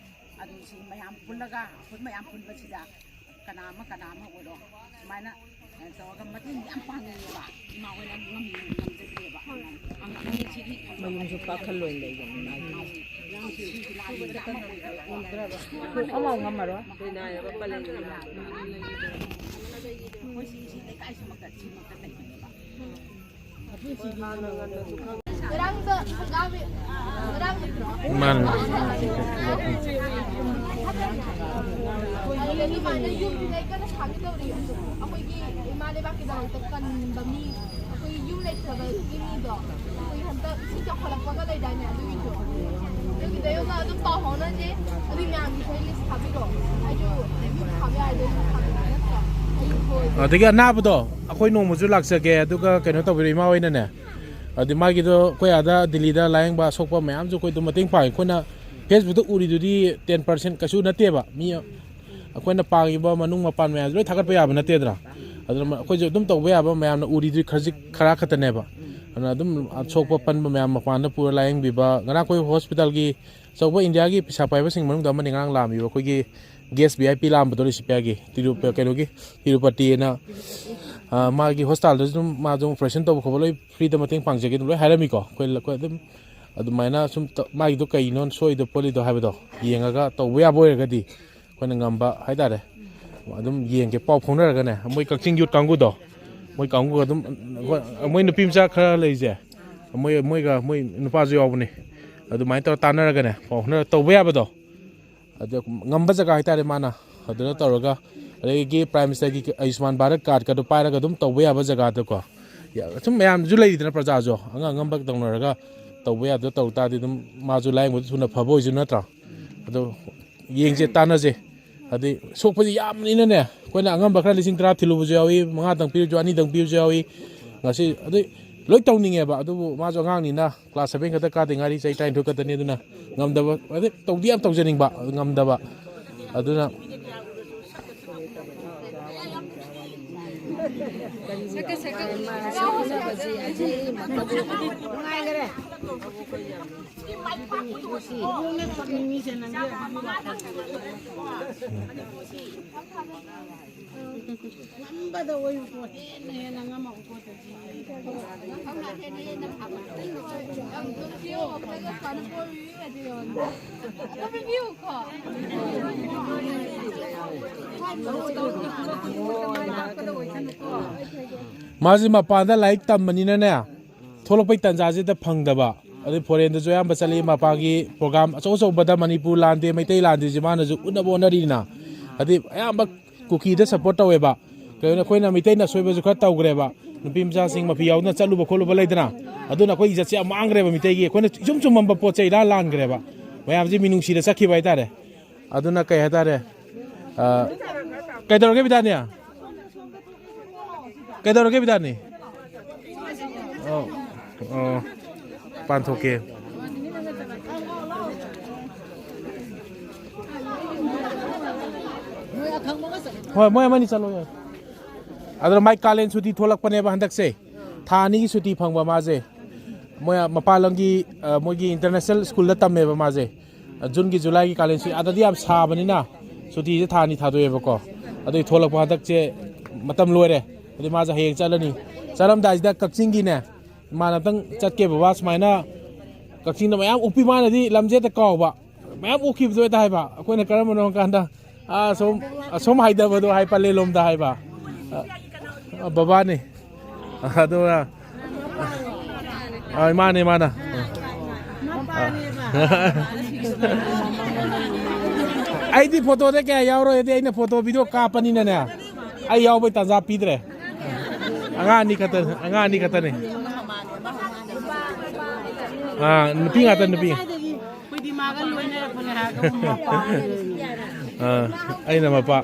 ꯑꯗꯨ ꯁꯤ ꯃꯌꯥꯝ ꯄꯨꯜꯂꯒ, ꯑꯩꯈꯣꯏ ꯃꯌꯥꯝ ꯄꯨꯟꯕꯁꯤꯗ ꯀꯅꯥ ꯑꯃ, ꯀꯅꯥ ꯑꯃ ꯑꯣꯏꯔꯣ, ꯁꯨꯃꯥꯏꯅ, ꯑ, ꯇꯧꯔꯒ ꯃꯇꯦꯡ ꯌꯥꯝ ꯄꯥꯡꯅꯤꯡꯉꯦꯕ꯫ ꯏꯃꯥ ꯍꯣꯏꯅ ꯉꯝ-, ꯉꯝꯖꯗꯦꯕ꯫ ꯑꯉꯥꯡꯁꯤꯗꯤ ꯃꯌꯨꯝꯁꯨ ꯀꯥꯈꯠꯂꯣꯏ ꯂꯩꯕꯅꯤ ꯃꯥꯒꯤ꯫ ꯑꯃ ꯉꯝꯃꯔꯣꯏ꯫ ꯑꯩꯈꯣꯏ ꯁꯤ, ꯁꯤ ꯂꯩꯀꯥꯏꯁꯤꯃꯛꯇ, ꯁꯤꯃꯛꯇ ꯂꯩꯕꯅꯦꯕ꯫ ꯉꯔꯥꯡꯗ ꯍꯪꯒꯥꯝ, ꯉꯔꯥꯡ ꯅꯠꯇ꯭ꯔꯣ? ꯃꯥꯅꯦ꯫ ꯑꯗꯨꯗꯒꯤ ꯃꯥꯅ ꯌꯨꯝꯗꯨꯗ ꯑꯩ ꯀꯟꯅ ꯁꯥꯒꯦ ꯇꯧꯔꯤ꯫ ꯑꯩꯈꯣꯏꯒꯤ ꯏꯃꯥ ꯂꯩꯕꯥꯛꯀꯤꯗꯃꯛꯇ ꯀꯟꯕ ꯃꯤ, ꯑꯩꯈꯣꯏꯒꯤ ꯌꯨꯝ ꯂꯩꯇꯕꯒꯤ ꯃꯤꯗꯣ, ꯑꯩꯈꯣꯏꯒꯤ ꯍꯟꯗꯛ ꯏꯁꯤꯡ ꯆꯥꯎꯈꯠꯂꯛꯄꯒ ꯂꯩꯗꯥꯏꯅꯦ, ꯑꯗꯨꯒꯤꯗꯣ꯫ ꯑꯗꯨꯒꯤꯗꯣ ꯑꯩꯉꯣꯟꯗ ꯑꯗꯨꯝ ꯄꯥꯎ ꯐꯥꯎꯅꯁꯦ꯫ ꯑꯗꯨꯒꯤ ꯃꯌꯥꯝꯒꯤꯁꯨ ꯑꯩ ꯂꯤꯁ ꯊꯥꯕꯤꯔꯛꯑꯣ꯫ ꯑꯩꯁꯨ ꯌꯨꯝ ꯊꯥꯕ ꯌꯥꯔꯗꯤ ꯑꯩꯁꯨ ꯊꯥꯕꯤꯔꯛꯑꯣ, ꯅꯠꯇ꯭ꯔꯣ? ꯑꯩ ꯍꯣꯏ꯫ ꯑꯗꯒꯤ ꯑꯅꯥꯕꯗꯣ ꯑꯩꯈꯣꯏ ꯅꯣꯡꯃꯁꯨ ꯂꯥꯛꯆꯒꯦ, ꯑꯗꯨꯒ ꯀꯩꯅꯣ ꯇꯧꯕꯤꯔꯣ, ꯏꯃꯥ ꯍꯣꯏꯅꯅꯦ꯫ ꯑꯗꯨ ꯃꯥꯒꯤꯗꯣ ꯑꯩꯈꯣꯏ ꯑꯥꯗ ꯗꯤꯜꯂꯤꯗ ꯂꯥꯌꯦꯡꯕ ꯑꯁꯣꯛꯄ ꯃꯌꯥꯝꯁꯨ ꯑꯩꯈꯣꯏ ꯑꯗꯨꯝ ꯃꯇꯦꯡ ꯄꯥꯡꯉꯤ꯫ ꯑꯩꯈꯣꯏꯅ ꯐꯦꯁꯕꯨꯛꯇ ꯎꯔꯤꯗꯨꯗꯤ ꯇꯦꯟ ꯄꯥꯔꯁꯦꯟ ꯀꯩꯁꯨ ꯅꯠꯇꯦꯕ꯫ ꯃꯤ ꯑꯩꯈꯣꯏꯅ ꯄꯥꯡꯉꯤꯕ ꯃꯅꯨꯡ ꯃꯄꯥꯟ ꯃꯌꯥꯝꯁꯦ ꯂꯣꯏ ꯊꯥꯒꯠꯄ ꯌꯥꯕ ꯅꯠꯇꯦꯗꯅ꯫ ꯑꯗꯨꯅ ꯑꯩꯈꯣꯏꯁꯨ ꯑꯗꯨꯝ ꯇꯧꯕ ꯌꯥꯕ ꯃꯌꯥꯝꯅ ꯎꯔꯤꯗꯨꯗꯤ ꯈꯖꯤꯛ ꯈꯔ ꯈꯛꯇꯅꯦꯕ꯫ ꯑꯗꯨꯅ ꯑꯗꯨꯝ ꯑꯁꯣꯛꯄ ꯄꯟꯕ ꯃꯌꯥꯝ ꯃꯄꯥꯟꯗ ꯄꯨꯔ ꯂꯥꯌꯦꯡꯕꯤꯕ꯫ ꯉꯔꯥꯡ ꯑꯩꯈꯣꯏ ꯍꯣꯁꯄꯤꯇꯥꯜꯒꯤ ꯑꯆꯧꯕ ꯏꯟꯗꯤꯌꯥꯒꯤ ꯄꯩꯁꯥ ꯄꯥꯏꯕꯁꯤꯡ ꯃꯅꯨꯡꯗ ꯑꯃꯅꯤ ꯉꯔꯥꯡ ꯂꯥꯛꯑꯝꯃꯤꯕ, ꯑꯩꯈꯣꯏꯒꯤ ꯒꯦꯁ ꯚꯤ ꯑꯥꯏ ꯄꯤ ꯂꯥꯛꯑꯝꯕꯗꯣ, ꯔꯤꯁꯤꯄꯤꯌꯥꯒꯤ ꯇꯤꯔꯨꯄ-, ꯀꯩꯅꯣꯒꯤ ꯇꯤꯔꯨꯄꯇꯤꯅ, ꯑ, ꯃꯥꯒꯤ ꯍꯣꯁꯄꯤꯇꯥꯜꯗꯁꯨ ꯑꯗꯨꯝ ꯃꯥꯁꯨ ꯑꯣꯄꯔꯦꯁꯟ ꯇꯧꯕ ꯈꯣꯠꯄ ꯂꯣꯏ ꯐ꯭ꯔꯤꯗ ꯃꯇꯦꯡ ꯄꯥꯡꯖꯒꯦ ꯑꯗꯨꯝ ꯂꯣꯏ ꯍꯥꯏꯔꯝꯃꯤꯀꯣ꯫ ꯑꯩꯈꯣꯏ, ꯑꯩꯈꯣꯏ ꯑꯗꯨꯝ ꯑꯗꯨꯃꯥꯏꯅ ꯁꯨꯝ ꯇ-, ꯃꯥꯒꯤꯗꯣ ꯀꯩꯅꯣ ꯁꯣꯏꯗꯣ ꯈꯣꯠꯂꯤꯗꯣ ꯍꯥꯏꯕꯗꯣ ꯌꯦꯡꯉꯒ ꯇꯧꯕ ꯌꯥꯕ ꯑꯣꯏꯔꯒꯗꯤ ꯑꯩꯈꯣꯏꯅ ꯉꯝꯕ ꯍꯥꯏꯇꯥꯔꯦ꯫ ꯑꯗꯨꯝ ꯌꯦꯡꯒꯦ, ꯄꯥꯎ ꯐꯥꯎꯅꯔꯒꯅꯦ, ꯃꯣꯏ ꯀꯛꯆꯤꯡ ꯌꯨꯠ ꯀꯥꯡꯕꯨꯗꯣ, ꯃꯣꯏ ꯀꯥꯡꯕꯨꯒ ꯑꯗꯨꯝ, ꯃꯣꯏ ꯅꯨꯄꯤ ꯃꯆꯥ ꯈꯔ ꯂꯩꯁꯦ, ꯃꯣꯏ, ꯃꯣꯏꯒ, ꯃꯣꯏ ꯅꯨꯄꯥꯁꯨ ꯌꯥꯎꯕꯅꯦ꯫ ꯑꯗꯨꯃꯥꯏꯅ ꯇꯧꯔ ꯇꯥꯟꯅꯔꯒꯅꯦ, ꯄꯥꯎ ꯐꯥꯎꯅꯔ ꯇꯧꯕ ꯌꯥꯕꯗꯣ, ꯑꯗꯨ ꯉꯝꯕ ꯖꯒꯥ ꯍꯥꯏꯇꯥꯔꯦ ꯃꯥꯅ, ꯑꯗꯨꯗ ꯇꯧꯔꯒ, ꯑꯗꯒꯤ ꯄ꯭ꯔꯥꯏꯝ ꯃꯤꯅꯤꯁꯇꯔꯒꯤ ꯑꯌꯨꯁꯃꯥꯟ ꯚꯥꯔꯠ ꯀꯥꯔꯗꯀꯗꯣ ꯄꯥꯏꯔꯒ ꯑꯗꯨꯝ ꯇꯧꯕ ꯌꯥꯕ ꯖꯒꯥꯗꯀꯣ, ꯌꯥ-, ꯁꯨꯝ ꯃꯌꯥꯝꯁꯨ ꯂꯩꯔꯤꯗꯅ, ꯄ꯭ꯔꯖꯥꯁꯨ ꯑꯉꯝ ꯑꯉꯝꯕ ꯇꯧꯅꯔꯒ ꯇꯧꯕ ꯌꯥꯕꯗꯣ ꯇꯧ ꯇꯥꯔꯗꯤ ꯑꯗꯨꯝ ꯃꯥꯁꯨ ꯂꯥꯌꯦꯡꯕꯗ ꯊꯨꯅ ꯐꯕ ꯑꯣꯏꯁꯨ, ꯅꯠꯇ꯭ꯔꯥ? ꯑꯗꯣ ꯌꯦꯡꯁꯦ, ꯇꯥꯟꯅꯁꯦ꯫ ꯍꯥꯏꯗꯤ ꯁꯣꯛꯄꯁꯤ ꯌꯥꯝꯕꯅꯤꯅꯅꯦ, ꯑꯩꯈꯣꯏꯅ ꯑꯉꯝꯕ ꯈꯔ ꯂꯤꯁꯤꯡ ꯇꯔꯥ ꯊꯤꯜꯂꯨꯕꯁꯨ ꯌꯥꯎꯏ, ꯃꯉꯥꯗꯪ ꯄꯤꯔꯁꯨ, ꯑꯅꯤꯗꯪ ꯄꯤꯔꯁꯨ ꯌꯥꯎꯏ꯫ ꯉꯁꯤ ꯑꯗꯨ ꯂꯣꯏ ꯇꯧꯅꯤꯡꯉꯦꯕ, ꯑꯗꯨꯕꯨ ꯃꯥꯁꯨ ꯑꯉꯥꯡꯅꯤꯅ, ꯀ꯭ꯂꯥꯁ ꯁꯚꯦꯟ ꯈꯛꯇ ꯀꯥꯗ ꯉꯥꯏꯔꯤ, ꯆꯍꯤ ꯇꯔꯥꯅꯤꯊꯣꯏ ꯈꯛꯇꯅꯤ꯫ ꯑꯗꯨꯅ ꯉꯝꯗꯕ, ꯑꯗꯩ ꯇꯧꯗꯤ ꯌꯥꯝ ꯇꯧꯖꯅꯤꯡꯕ, ꯑꯗꯨ ꯉꯝꯗꯕ꯫ ꯑꯗꯨꯅ ꯃꯥꯁꯦ ꯃꯄꯥꯟꯗ ꯂꯥꯏꯔꯤꯛ ꯇꯝꯕꯅꯤꯅꯅꯦ, ꯊꯣꯛꯂꯛꯄꯩ ꯇꯥꯟꯖꯥꯁꯤꯗ ꯐꯪꯗꯕ꯫ ꯑꯗꯩ ꯐꯣꯔꯦꯟꯗꯁꯨ ꯑꯌꯥꯝꯕ ꯆꯠꯂꯤ, ꯃꯄꯥꯒꯤ ꯄ꯭ꯔꯣꯒ꯭ꯔꯥꯝ ꯑꯆꯧ ꯑꯆꯧꯕꯗ ꯃꯅꯤꯄꯨꯔ ꯂꯥꯟꯗꯦ, ꯃꯩꯇꯩ ꯂꯥꯟꯗꯦꯁꯦ ꯃꯥꯅꯁꯨ ꯎꯠꯅꯕ ꯍꯣꯠꯅꯔꯤꯅ꯫ ꯍꯥꯏꯗꯤ ꯑꯌꯥꯝꯕ ꯀꯨꯀꯤꯗ ꯁꯞꯄꯣꯔꯠ ꯇꯧꯋꯦꯕ꯫ ꯀꯩꯒꯤꯅꯣ, ꯑꯩꯈꯣꯏꯅ ꯃꯩꯇꯩꯅ ꯑꯁꯣꯏꯕꯁꯨ ꯈꯔ ꯇꯧꯈ꯭ꯔꯦꯕ, ꯅꯨꯄꯤ ꯃꯆꯥꯁꯤꯡ ꯃꯐꯤ ꯌꯥꯎꯗꯅ ꯆꯠꯂꯨꯕ ꯈꯣꯠꯂꯨꯕ ꯂꯩꯗꯅ꯫ ꯑꯗꯨꯅ ꯑꯩꯈꯣꯏ ꯏꯖꯠꯁꯦ ꯌꯥꯝ ꯃꯥꯡꯈ꯭ꯔꯦꯕ ꯃꯤꯇꯩꯒꯤ꯫ ꯑꯩꯈꯣꯏꯅ ꯏꯆꯨꯝ ꯆꯨꯝꯃꯝꯕ ꯄꯣꯠꯁꯦ ꯏꯂꯥꯟ ꯂꯥꯟꯈ꯭ꯔꯦꯕ꯫ ꯃꯌꯥꯝꯁꯦ ꯃꯤꯅꯨꯡꯁꯤꯗ ꯆꯠꯈꯤꯕ ꯍꯥꯏꯇꯥꯔꯦ꯫ ꯑꯗꯨꯅ ꯀꯩ ꯍꯥꯏꯇꯥꯔꯦ, ꯑ, ꯀꯩꯗꯧꯔꯒꯦ ꯕꯤꯗꯥꯅꯤ? ꯀꯩꯗꯧꯔꯒꯦ ꯕꯤꯗꯥꯅꯤ? ꯑꯣ, ꯑꯣ, ꯄꯥꯟꯊꯣꯛꯀꯦ꯫ ꯍꯣꯏ, ꯃꯣꯏ ꯑꯃꯅꯤ ꯆꯠꯂꯣ ꯌꯥꯏ꯫ ꯑꯗꯨꯅ ꯃꯥꯏ ꯀꯥꯂꯦꯟ ꯁꯨꯇꯤ ꯊꯣꯛꯂꯛꯄꯅꯦꯕ ꯍꯟꯗꯛꯁꯦ꯫ ꯊꯥ ꯑꯅꯤꯒꯤ ꯁꯨꯇꯤ ꯐꯪꯕ ꯃꯥꯁꯦ꯫ ꯃꯣꯏ ꯃꯄꯥꯟ ꯂꯝꯒꯤ, ꯑ, ꯃꯣꯏꯒꯤ ꯏꯟꯇꯔꯅꯦꯁꯅꯦꯜ ꯁ꯭ꯀꯨꯜꯗ ꯇꯝꯃꯦꯕ ꯃꯥꯁꯦ꯫ ꯖꯨꯟꯒꯤ, ꯖꯨꯂꯥꯏꯒꯤ ꯀꯥꯂꯦꯟ ꯁꯨꯇꯤ ꯑꯥꯗꯗꯤ ꯌꯥꯝ ꯁꯥꯕꯅꯤꯅ ꯁꯨꯇꯤꯁꯦ ꯊꯥ ꯑꯅꯤ ꯊꯥꯗꯣꯛꯑꯦꯕꯀꯣ꯫ ꯑꯗꯨꯒꯤ ꯊꯣꯛꯂꯛꯄ ꯍꯟꯗꯛꯁꯦ ꯃꯇꯝ ꯂꯣꯏꯔꯦ꯫ ꯑꯗꯨꯗꯤ ꯃꯥꯁꯦ ꯍꯌꯦꯡ ꯆꯠꯂꯅꯤ꯫ ꯆꯠꯂꯝꯗꯥꯏꯁꯤꯗ ꯀꯛꯆꯤꯡꯒꯤꯅꯦ, ꯏꯃꯥꯟꯅꯕꯇꯪ ꯆꯠꯀꯦ ꯕꯕꯥ, ꯁꯨꯃꯥꯏꯅ ꯀꯛꯆꯤꯡꯗ ꯃꯌꯥꯝ ꯎꯞꯄꯤ꯫ ꯃꯥꯅꯗꯤ ꯂꯝꯁꯦ ꯍꯦꯛꯇ ꯀꯥꯎꯕ, ꯃꯌꯥꯝ ꯎꯞꯈꯤꯕꯗꯣ ꯍꯦꯛꯇ ꯍꯥꯏꯕ꯫ ꯑꯩꯈꯣꯏꯅ ꯀꯔꯝꯕꯅꯣ ꯍꯪꯀꯥꯟꯗ, ꯑꯥ, ꯑꯁꯣꯝ, ꯑꯁꯣꯝ ꯍꯥꯏꯊꯕꯗꯣ ꯍꯥꯏ, ꯄꯂꯦꯜ ꯂꯣꯝꯗ ꯍꯥꯏꯕ꯫ ꯑ, ꯕꯕꯥꯅꯤ꯫ ꯑꯗꯨꯒ, ꯑ, ꯃꯥꯅꯦ, ꯃꯥꯅ꯫ ꯑ꯫ ꯑꯩꯗꯤ ꯐꯣꯇꯣꯗ ꯀꯌꯥ ꯌꯥꯎꯔꯣꯏ, ꯍꯥꯏꯗꯤ ꯑꯩꯅ ꯐꯣꯇꯣ ꯚꯤꯗꯤꯑꯣ ꯀꯥꯞꯄꯅꯤꯅꯅꯦ, ꯑꯩ ꯌꯥꯎꯕꯩ ꯇꯥꯟꯖꯥ ꯄꯤꯗ꯭ꯔꯦ꯫ ꯑꯉꯥꯡ ꯑꯅꯤ ꯈꯛꯇ, ꯑꯉꯥꯡ ꯑꯅꯤ ꯈꯛꯇꯅꯤ꯫ ꯑꯥ, ꯅꯨꯄꯤ ꯉꯥꯛꯇ, ꯅꯨꯄꯤ꯫ ꯑꯩꯈꯣꯏꯗꯤ ꯃꯥꯒ ꯂꯣꯏꯅꯔꯛꯄꯅꯦ ꯍꯥꯏꯔꯒ ꯃꯄꯥ ꯑꯣꯏꯔꯦ꯫ ꯑꯥ, ꯑꯩꯅ ꯃꯄꯥ꯫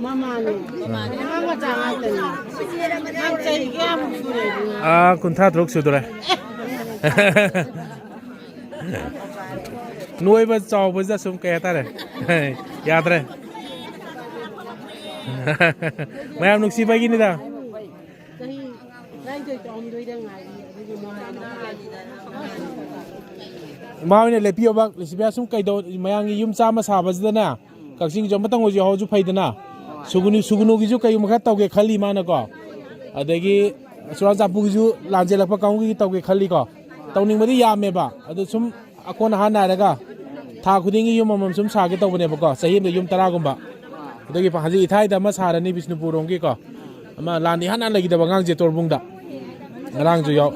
ꯃꯃꯥꯅꯦ꯫ ꯑꯉꯥꯡ ꯃꯆꯥ ꯉꯥꯛꯇꯅꯦ꯫ ꯅꯪ ꯆꯍꯤ ꯀꯌꯥꯃꯨꯛ ꯁꯨꯔꯦ ꯏꯕꯨꯡꯉꯣ? ꯑꯥ, ꯀꯨꯟꯊ꯭ꯔꯥ ꯇꯔꯨꯛ ꯁꯨꯗꯣꯔꯦ꯫ ꯅꯣꯏꯕ ꯆꯥꯎꯕꯁꯤꯗ ꯁꯨꯝ ꯀꯩ ꯍꯥꯏꯇꯥꯔꯦ? ꯌꯥꯗ꯭ꯔꯦ꯫ ꯃꯌꯥꯝ ꯅꯨꯡꯁꯤꯕꯒꯤꯅꯤꯗ꯫ ꯏꯃꯥ ꯍꯣꯏꯅ ꯂꯦꯞꯄꯤꯌꯣꯕ, ꯂꯤꯁꯤꯕꯤꯌꯥ, ꯁꯨꯝ ꯀꯩꯗꯧ, ꯃꯌꯥꯝꯒꯤ ꯌꯨꯝ ꯆꯥꯝꯃ ꯁꯥꯕꯁꯤꯗꯅꯦ, ꯀꯛꯆꯤꯡꯁꯨ ꯑꯃꯇꯪ ꯑꯣꯏꯁꯨ ꯌꯥꯎꯍꯧꯁꯨ ꯐꯩꯗꯅ꯫ ꯁꯨꯒꯨꯅꯨ, ꯁꯨꯒꯨꯅꯨꯒꯤꯁꯨ ꯀꯩꯒꯨꯝꯕ ꯈꯔ ꯇꯧꯒꯦ ꯈꯜꯂꯤ ꯃꯥꯅꯀꯣ꯫ ꯑꯗꯒꯤ ꯆꯨꯔꯥꯆꯥꯟꯄꯨꯔꯒꯤꯁꯨ ꯂꯥꯟꯖꯦꯜꯂꯛꯄ ꯀꯥꯡꯕꯨꯒꯤ ꯇꯧꯒꯦ ꯈꯜꯂꯤꯀꯣ꯫ ꯇꯧꯅꯤꯡꯕꯗꯤ ꯌꯥꯝꯃꯦꯕ, ꯑꯗꯨ ꯁꯨꯝ ꯑꯀꯣꯟ ꯑꯍꯥꯟ ꯅꯥꯏꯔꯒ ꯊꯥ ꯈꯨꯗꯤꯡꯒꯤ ꯌꯨꯝ ꯑꯃꯃꯝ ꯁꯨꯝ ꯁꯥꯒꯦ ꯇꯧꯕꯅꯦꯕꯀꯣ, ꯆꯍꯤ ꯑꯃꯗ ꯌꯨꯝ ꯇꯔꯥꯒꯨꯝꯕ꯫ ꯑꯗꯨꯒꯤ ꯍꯧꯖꯤꯛ ꯏꯊꯥꯏꯗ ꯑꯃ ꯁꯥꯔꯅꯤ ꯕꯤꯁꯅꯨꯄꯨꯔ ꯔꯣꯝꯒꯤꯀꯣ, ꯑꯃ ꯂꯥꯟꯗꯤ ꯏꯍꯥꯟ ꯍꯥꯟꯅ ꯂꯩꯈꯤꯗꯕ ꯑꯉꯥꯡꯁꯦ ꯇꯣꯔꯕꯨꯡꯗ꯫ ꯉꯔꯥꯡꯁꯨ ꯌꯥꯎ-,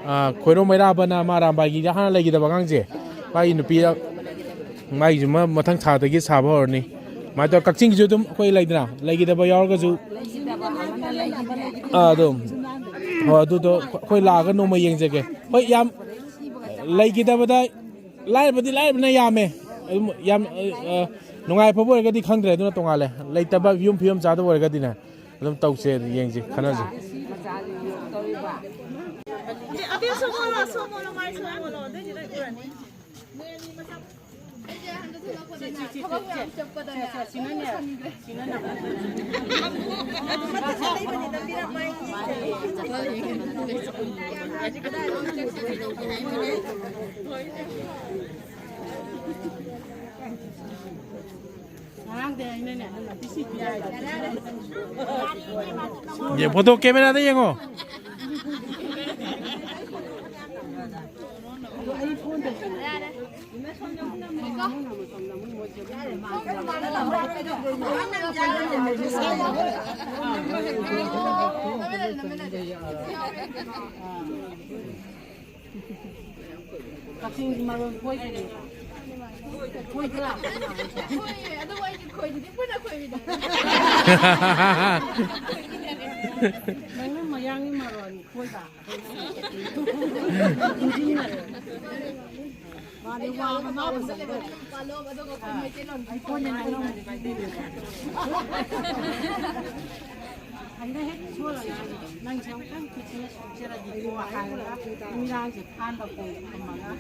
ꯑꯥ, ꯈꯣꯏꯔꯣꯝ ꯃꯩꯔꯥꯕꯅ ꯑꯃ ꯑꯔꯥꯝꯕꯥꯏꯒꯤ ꯍꯥꯟꯅ ꯂꯩꯈꯤꯗꯕ ꯑꯉꯥꯡꯁꯦ, ꯃꯥꯒꯤ ꯅꯨꯄꯤ, ꯃꯥꯒꯤꯁꯨ ꯃ-, ꯃꯊꯪ ꯊꯥꯗꯒꯤ ꯁꯥꯕ ꯍꯧꯔꯅꯤ꯫ ꯑꯗꯨꯃꯥꯏꯅ ꯇꯧꯔ ꯀꯛꯆꯤꯡꯒꯤꯁꯨ ꯑꯗꯨꯝ ꯑꯩꯈꯣꯏ ꯂꯩꯗꯅ, ꯂꯩꯈꯤꯗꯕ ꯌꯥꯎꯔꯒꯁꯨ, ꯑꯥ, ꯑꯗꯨꯝ, ꯍꯣꯏ, ꯑꯗꯨꯗꯣ ꯑꯩꯈꯣꯏ ꯂꯥꯛꯑꯒ ꯅꯣꯡꯃ ꯌꯦꯡꯖꯒꯦ꯫ ꯍꯣꯏ, ꯌꯥꯝ ꯂꯩꯈꯤꯗꯕꯗ ꯂꯥꯏꯔꯕꯗꯤ ꯂꯥꯏꯔꯕꯅ ꯌꯥꯝꯃꯦ꯫ ꯑꯗꯨꯝ ꯌꯥꯝ, ꯑ, ꯅꯨꯡꯉꯥꯏ ꯑꯐꯕ ꯑꯣꯏꯔꯒꯗꯤ ꯈꯪꯗ꯭ꯔꯦ, ꯑꯗꯨꯅ ꯇꯣꯉꯥꯜꯂꯦ꯫ ꯂꯩꯇꯕ ꯌꯨꯝ ꯐꯤꯕꯝ ꯆꯥꯗꯕ ꯑꯣꯏꯔꯒꯗꯤꯅꯦ, ꯑꯗꯨꯝ ꯇꯧꯁꯦ, ꯌꯦꯡꯁꯦ, ꯈꯟꯅꯁꯦ꯫ ꯉꯔꯥꯡꯗꯤ ꯑꯩꯅꯅꯦ, ꯌꯦꯡ, ꯐꯣꯇꯣ ꯀꯦꯃꯦꯔꯥꯗ ꯌꯦꯡꯉꯣ꯫ ꯀꯛꯆꯤꯡꯒꯤ ꯃꯔꯣꯟ ꯈꯣꯏꯗ꯭ꯔꯤ꯫ ꯈꯣꯏꯗ꯭ꯔꯥ? ꯈꯣꯏꯌꯦ, ꯑꯗꯨꯕꯨ ꯑꯩꯗꯤ ꯈꯣꯏꯗ꯭ꯔꯤꯗꯤ ꯄꯨꯟꯅ ꯈꯣꯏꯃꯤꯟꯅꯔꯦ꯫ ꯅꯪꯅ ꯃꯌꯥꯡꯒꯤ ꯃꯔꯣꯟ ꯈꯣꯏꯕ꯫ ꯃꯥꯗꯤ ꯋꯥ ꯃꯅꯥꯎ ꯃꯁꯛꯇꯣ꯫ ꯄꯥꯂꯣ, ꯑꯗꯨꯒ ꯑꯩꯈꯣꯏ ꯃꯩꯇꯩꯂꯣꯟ ꯑꯩꯈꯣꯏꯅ ꯅꯪꯅ ꯑꯃꯨꯛ ꯍꯥꯏꯅ ꯍꯦꯛ ꯁꯣꯜꯂꯒ ꯅꯪꯁꯦ ꯑꯃꯨꯛꯇꯪ ꯈꯨꯠꯁꯤꯅ ꯁꯣꯛꯆꯔꯗꯤꯀꯣ ꯍꯥꯏꯔꯒ ꯅꯨꯃꯤꯗꯥꯡꯁꯦ ꯐꯥꯟꯕ ꯀꯣꯡ ꯊꯝꯃꯒ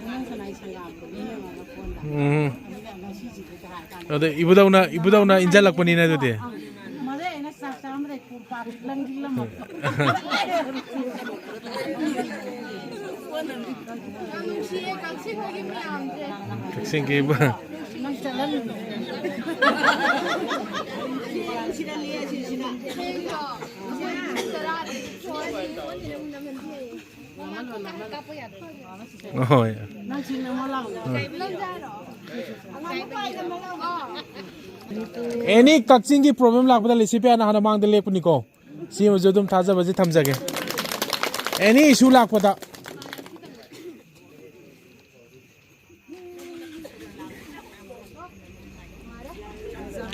ꯅꯪ ꯁꯅꯥꯏ ꯁꯪꯒꯥꯕꯗꯣ ꯌꯦꯡꯉꯒ ꯐꯣꯟꯗ꯫ ꯎꯝ꯫ ꯑꯗꯨꯒ ꯉꯁꯤꯁꯤꯗꯤ ꯀꯩ ꯍꯥꯏ ꯀꯥꯟꯗ ꯑꯗ ꯏꯕꯨꯙꯧꯅ, ꯏꯕꯨꯙꯧꯅ ꯏꯟꯖꯜꯂꯛꯄꯅꯤꯅꯦ ꯑꯗꯨꯗꯤ꯫ ꯃꯔꯩ ꯑꯩꯅ ꯆꯥꯛ ꯆꯥꯔꯝꯕꯗꯩ ꯄꯨꯡ ꯀꯛꯆꯤꯡꯒꯤ ꯏꯕꯨ꯫ ꯍꯣꯏ꯫ ꯑꯦꯅꯤ ꯀꯛꯆꯤꯡꯒꯤ ꯄ꯭ꯔꯣꯕ꯭ꯂꯦꯝ ꯂꯥꯛꯄꯗ ꯂꯤꯁꯤꯄꯤꯌꯥꯅ ꯍꯥꯟꯅ ꯃꯥꯡꯗ ꯂꯦꯞꯄꯅꯤꯀꯣ꯫ ꯁꯤꯃꯁꯨ ꯑꯗꯨꯝ ꯊꯥꯖꯕꯁꯤ ꯊꯝꯖꯒꯦ꯫ ꯑꯦꯅꯤ ꯏꯁꯨ ꯂꯥꯛꯄꯗ꯫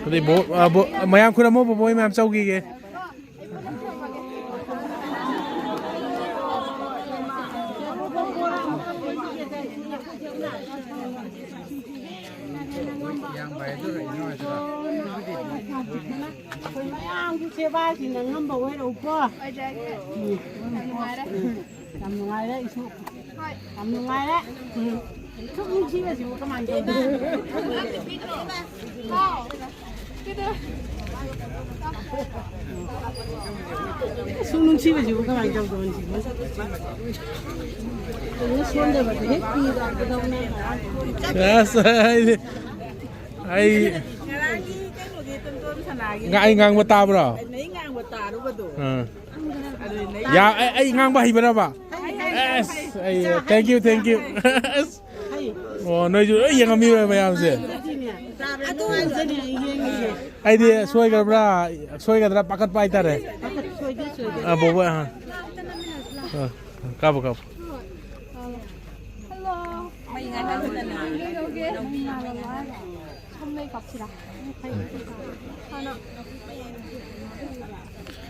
ꯑꯗꯩ ꯕꯣ-, ꯑ, ꯕꯣ-, ꯃꯌꯥꯝ ꯈꯨꯔꯝꯃꯣ, ꯕꯣꯕꯣꯏ ꯃꯌꯥꯝ ꯆꯧꯈꯤꯒꯦ꯫ ꯑꯩꯈꯣꯏ ꯃꯌꯥꯝꯒꯤ ꯁꯦꯕꯥꯁꯤꯅ ꯉꯝꯕ ꯑꯣꯏꯔꯛꯎꯀꯣ꯫ ꯎꯝ꯫ ꯌꯥꯝ ꯅꯨꯡꯉꯥꯏꯔꯦ ꯑꯩꯁꯨ꯫ ꯌꯥꯝ ꯅꯨꯡꯉꯥꯏꯔꯦ꯫ ꯎꯝ꯫ ꯁꯨꯛ ꯅꯨꯡꯁꯤꯕꯁꯤꯕꯨ ꯀꯃꯥꯏꯅ ꯇꯧꯗꯣꯏꯅꯣ? ꯁꯨꯛ ꯅꯨꯡꯁꯤꯕꯁꯤꯕꯨ ꯀꯃꯥꯏꯅ ꯇꯧꯗꯣꯏꯅꯣ ꯁꯤꯕꯨ? ꯑꯩꯅ ꯁꯣꯟꯖꯕꯗ ꯍꯦꯛ ꯄꯤꯔꯛꯄꯗꯧꯅ꯫ ꯑꯁ, ꯑꯩꯗꯤ, ꯑꯩ ꯉꯔꯥꯡꯒꯤ ꯀꯩꯅꯣꯒꯤ ꯇꯣꯟꯇꯣꯟ ꯁꯅꯥꯒꯤ ꯉꯥ-, ꯑꯩ ꯉꯥꯡꯕ ꯇꯥꯕ꯭ꯔꯣ? ꯑꯩ ꯉꯥꯡꯕ ꯇꯥꯔꯨꯕꯗꯣ꯫ ꯑꯥ꯫ ꯑꯗꯨꯅꯦ꯫ ꯌꯥ-, ꯑꯩ, ꯑꯩ ꯉꯥꯡꯕ ꯍꯩꯕꯔꯕ? ꯍꯩ, ꯍꯩ, ꯌꯥꯝ ꯑꯁ, ꯍꯩ꯫ ꯑꯩ, ꯏꯆꯥ thank you, ꯍꯩ, thank you꯫ ꯏꯆꯥ ꯍꯩ꯫ ꯑꯁ꯫ ꯍꯩ꯫ ꯑꯣ, ꯅꯣꯏꯁꯨ ꯂꯣꯏ ꯌꯦꯡꯉꯝꯃꯤꯕ ꯃꯌꯥꯝꯁꯦ꯫ ꯑꯗꯨꯅꯦ꯫ ꯑꯗꯨ ꯉꯥꯛꯇꯅꯦ ꯑꯩ ꯌꯦꯡꯉꯤꯁꯦ꯫ ꯑꯩꯗꯤ ꯁꯣꯏꯒꯗ꯭ꯔꯥ, ꯁꯣꯏꯒꯗ꯭ꯔꯥ ꯄꯥꯈꯠꯄ ꯍꯥꯏꯇꯥꯔꯦ꯫ ꯁꯣꯏꯗꯦ, ꯁꯣꯏꯗꯦ꯫ ꯑꯥ, ꯕꯣꯕꯣꯏ, ꯑꯥ꯫ ꯑꯥ, ꯀꯥꯞꯄꯨ, ꯀꯥꯞꯄꯨ꯫ ꯍꯜꯂꯣ꯫ ꯃꯩ ꯉꯥꯜꯍꯜꯂꯣ꯫ ꯀꯩꯗꯧꯒꯦ? ꯃꯩ ꯉꯥꯜꯍꯜꯂꯣ ꯍꯥꯏꯔꯣ? ꯁꯝ ꯃꯩ ꯀꯥꯞꯁꯤꯔꯥ?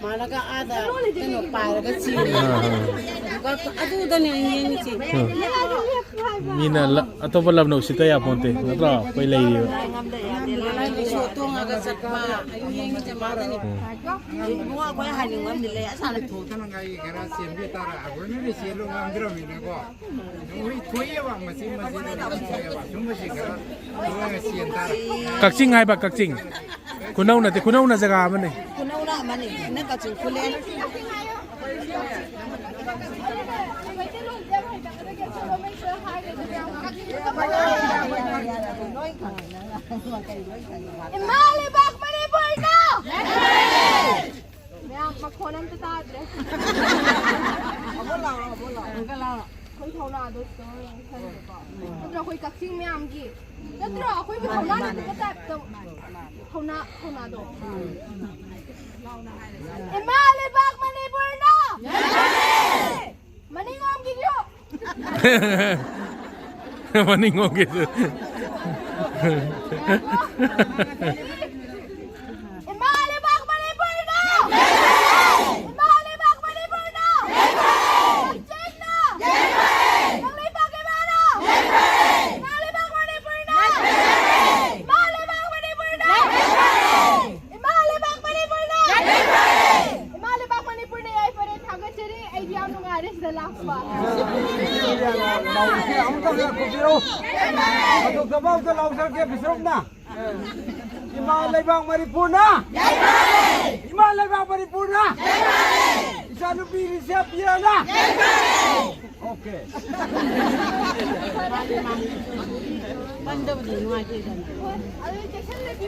ꯃꯥꯅꯒ ꯑꯥꯗ ꯀꯩꯅꯣ ꯄꯥꯏꯔꯒ ꯆꯦꯜꯂꯤ꯫ ꯑꯥ, ꯑꯥ꯫ ꯑꯗꯨꯒ ꯑꯗꯨꯗꯅꯦ ꯑꯩ ꯌꯦꯡꯉꯤꯁꯦ꯫ ꯎꯝ꯫ ꯃꯤꯅ ꯂ-, ꯑꯇꯣꯞꯄ ꯂꯝꯅ ꯎꯁꯤꯠꯇ ꯌꯥꯄꯣꯟꯇꯦ, ꯅꯠꯇ꯭ꯔꯣ? ꯑꯩꯈꯣꯏ ꯂꯩꯔꯤꯕ꯫ ꯂꯥꯏꯔꯤꯛ ꯂꯥꯏꯁꯣ ꯇꯣꯡꯉꯒ ꯆꯠꯄ ꯑꯩ ꯌꯦꯡꯉꯤꯁꯦ ꯃꯥꯗꯅꯤ꯫ ꯎꯝ꯫ ꯏꯕꯨꯡꯉꯣ ꯑꯩꯈꯣꯏ ꯍꯥꯏꯅꯤꯡꯕ ꯑꯃꯗꯤ ꯂꯩ, ꯑꯁꯥꯅ ꯊꯣꯛꯇꯅꯉꯥꯏꯒꯤ ꯈꯔ ꯁꯦꯝꯕꯤ ꯇꯥꯔꯦ꯫ ꯑꯩꯈꯣꯏꯅꯗꯤ ꯆꯦꯜꯂꯨ ꯉꯝꯗ꯭ꯔꯕꯅꯤꯅꯀꯣ꯫ ꯀꯛꯆꯤꯡ ꯍꯥꯏꯕ, ꯀꯛꯆꯤꯡ꯫ ꯈꯨꯅꯧ ꯅꯠꯇꯦ, ꯈꯨꯅꯧꯅ ꯖꯒꯥ ꯑꯃꯅꯤ꯫ ꯈꯨꯅꯧꯅ ꯑꯃꯅꯤ꯫ ꯅꯪ ꯆꯤꯡꯈꯨꯂꯦꯟ꯫ ꯏꯃꯥ ꯂꯩꯕꯥꯛ ꯃꯅꯤꯄꯨꯔꯅ! ꯃꯌꯥꯝ ꯃꯈꯣꯟ ꯑꯝꯇ ꯇꯥꯗ꯭ꯔꯦ꯫ ꯑꯩꯈꯣꯏ ꯊꯧꯅꯥꯗꯣ ꯈꯤꯇꯪ ꯈꯟꯕꯀꯣ꯫ ꯅꯠꯇ꯭ꯔ ꯑꯩꯈꯣꯏ ꯀꯛꯆꯤꯡ ꯃꯌꯥꯝꯒꯤ, ꯅꯠꯇ꯭ꯔ ꯑꯩꯈꯣꯏꯕꯨ ꯊꯧꯅꯥ ꯂꯩꯇꯕ type ꯇ ꯊꯧꯅꯥ, ꯊꯧꯅꯥꯗꯣ꯫ ꯏꯃꯥ ꯂꯩꯕꯥꯛ ꯃꯅꯤꯄꯨꯔꯅ! ꯃꯅꯤꯡꯂꯣꯝꯒꯤꯁꯨ! ꯃꯅꯤꯡꯂꯣꯝꯒꯤꯁꯨ꯫ ꯏꯃꯥ ꯂꯩꯕꯥꯛ ꯃꯅꯤꯄꯨꯔꯅ! ꯏꯃꯥ ꯂꯩꯕꯥꯛ ꯃꯅꯤꯄꯨꯔꯅ! ꯀꯛꯆꯤꯡꯅ! ꯀꯪꯂꯩꯄꯥꯛ ꯏꯃꯥꯅ! ꯏꯃꯥ ꯂꯩꯕꯥꯛ ꯃꯅꯤꯄꯨꯔꯅ! ꯏꯃꯥ ꯂꯩꯕꯥꯛ ꯃꯅꯤꯄꯨꯔꯅ! ꯏꯃꯥ ꯂꯩꯕꯥꯛ ꯃꯅꯤꯄꯨꯔꯅ! ꯏꯃꯥ ꯂꯩꯕꯥꯛ ꯃꯅꯤꯄꯨꯔꯅ ꯌꯥꯏꯐꯔꯦ, ꯊꯥꯒꯠꯆꯔꯤ꯫ ꯑꯩꯗꯤ ꯌꯥꯝ ꯅꯨꯡꯉꯥꯏꯔꯦ ꯁꯤꯗ ꯂꯥꯛꯄ꯫ ꯂꯥꯎꯁꯦ, ꯑꯃꯨꯛꯇ ꯈꯨꯝꯕꯤꯔꯣ꯫ ꯍꯟꯗꯣꯛꯇꯕ ꯑꯝꯇ ꯂꯥꯎꯖꯔꯛꯀꯦ, ꯕꯤꯁ꯭ꯔꯨꯞꯅ꯫ ꯏꯃꯥ ꯂꯩꯕꯥꯛ ꯃꯅꯤꯄꯨꯔꯅ! ꯏꯃꯥ ꯂꯩꯕꯥꯛ ꯃꯅꯤꯄꯨꯔꯅ! ꯏꯆꯥꯅꯨꯄꯤ ꯔꯤꯁꯦꯞ ꯄꯤꯌꯥꯅ! ꯑꯣꯀꯦ꯫ ꯄꯟꯗꯕꯗꯤ ꯅꯨꯡꯉꯥꯏꯇꯦꯗꯅ꯫ ꯑꯗꯨ ꯆꯦꯛꯁꯤꯜꯂꯗꯤ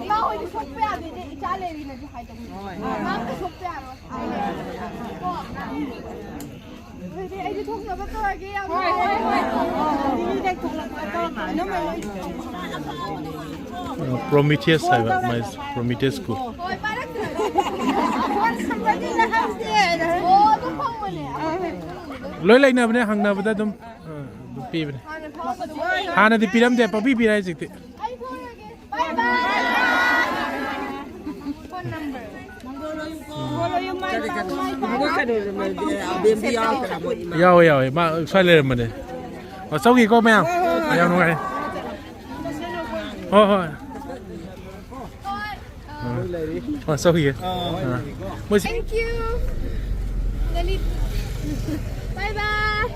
ꯏꯃꯥ ꯍꯣꯏꯗꯤ ꯁꯣꯛꯄ ꯌꯥꯗꯦ, ꯏꯆꯥ ꯂꯩꯔꯤꯅꯗꯤ ꯍꯥꯏꯗꯕꯅꯤ꯫ ꯍꯣꯏ꯫ ꯑꯉꯥꯡꯗ ꯁꯣꯛꯄ ꯌꯥꯔꯣꯏ꯫ ꯀꯣ? ꯑꯗꯨꯗꯤ ꯑꯩꯗꯤ ꯊꯣꯛꯅꯕ ꯇꯧꯔꯒꯦ꯫ ꯌꯥꯝ ꯍꯣꯏ, ꯍꯣꯏ, ꯍꯣꯏ꯫ ꯅꯨꯡꯉꯥꯏꯔꯦ꯫ ꯄ꯭ꯔꯣꯃꯤꯊꯤꯌꯁ ꯍꯥꯏꯕ, ꯃꯥꯏ ꯄ꯭ꯔꯣꯃꯤꯊꯤꯌꯁ ꯁ꯭ꯀꯨꯜ꯫ ꯍꯣꯏ, ꯄꯥꯏꯔꯛꯇ꯭ꯔꯦ꯫ ꯑꯣ, ꯑꯗꯨ ꯐꯪꯕꯅꯦ꯫ ꯂꯣꯏ ꯂꯩꯅꯕꯅꯦ, ꯍꯪꯅꯕꯗ ꯑꯗꯨꯝ, ꯑ, ꯑꯗꯨꯝ ꯄꯤꯕꯅꯦ꯫ ꯍꯥꯟꯅ ꯐꯥꯎꯔꯝꯕꯗꯣ꯫ ꯍꯥꯟꯅꯗꯤ ꯄꯤꯔꯝꯗꯦ, ꯄꯪꯄꯤ ꯄꯤꯔꯦ ꯍꯧꯖꯤꯛꯇꯤ꯫ ꯑꯩ ꯊꯣꯛꯑꯒꯦ꯫ ꯕꯥꯏ ꯕꯥꯏ꯫ Phone number. ꯌꯥꯎꯋꯦ, ꯌꯥꯎꯋꯦ꯫ ꯃꯥ ꯁ꯭ꯋꯥꯏ ꯂꯩꯔꯝꯕꯅꯦ꯫ ꯑꯣ, ꯆꯧꯈꯤꯀꯣ ꯃꯌꯥꯝ꯫ ꯌꯥꯝ ꯅꯨꯡꯉꯥꯏ꯫ ꯍꯣꯏ, ꯍꯣꯏ꯫ ꯑꯥ꯫ ꯑꯥ, ꯆꯧꯈꯤꯒꯦ꯫ ꯑꯥ꯫ ꯃꯣꯏꯁꯤ Thank you, Lalit. By by.